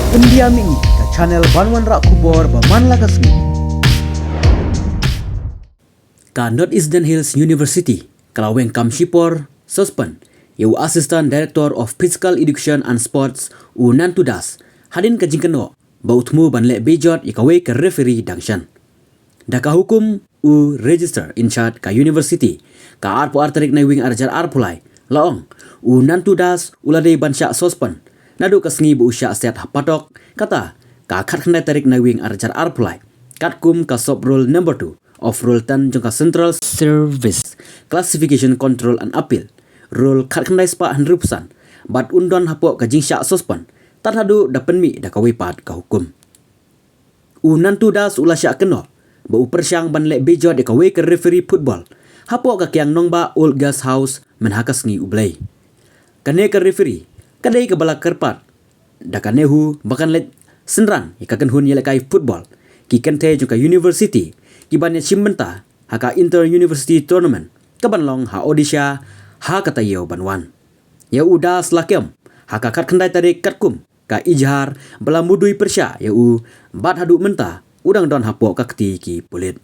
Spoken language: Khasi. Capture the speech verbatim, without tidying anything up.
India Mini, ka channel ban wanrah khubor ba man la ka sngi. Ka North Eastern Hills University ka la weng kam shipor suspend ïa u Assistant Director of Physical Education and Sports, u Nantu Das, hadien ka jingkynnoh ba u thmu ban leh bejot ïa kawei ka referee dang shen. Da ka hukum u Registrar in Charge ka University, ka arphew ar tarik Naiwieng arhajar arphew lai, la ong, u Nantu Das u la dei ban shah suspend naduh ka sngi ba u shah siat ha patok, kata ka khatkhyndai tarik Naiwieng arhajar arphew lai, katkum ka sub rule number two of Rule ten jong ka Central Service Classification Control and Appeal, Rule khatkhyndai spah hynriewphew san, bad un don hapoh ka jingshah suspend tad haduh da pynmih da kawei pat ka hukum. U Nantu Das u la shah kynnoh ba u pyrshang ban leh bejot ïa kawei ka referee football hapoh ka Kiang Nangbah Old Guest House mynha ka sngi U Blei. Kane ka referee ka dei kaba la kyrpad da ka NEHU ba kan leit synran ïa ka kynhun ïalehkai football ki kynthei jong ka university, ki ban ïashim bynta ha ka Inter University Tournament ka ban long ha Odisha ha ka taïew ban wan. Ïa u Das la kem ha ka khatkhyndai tarik katkum ka ijhar ba la mudui pyrshah ïa u, bad haduh mynta u dang don hapoh ka kti ki pulit.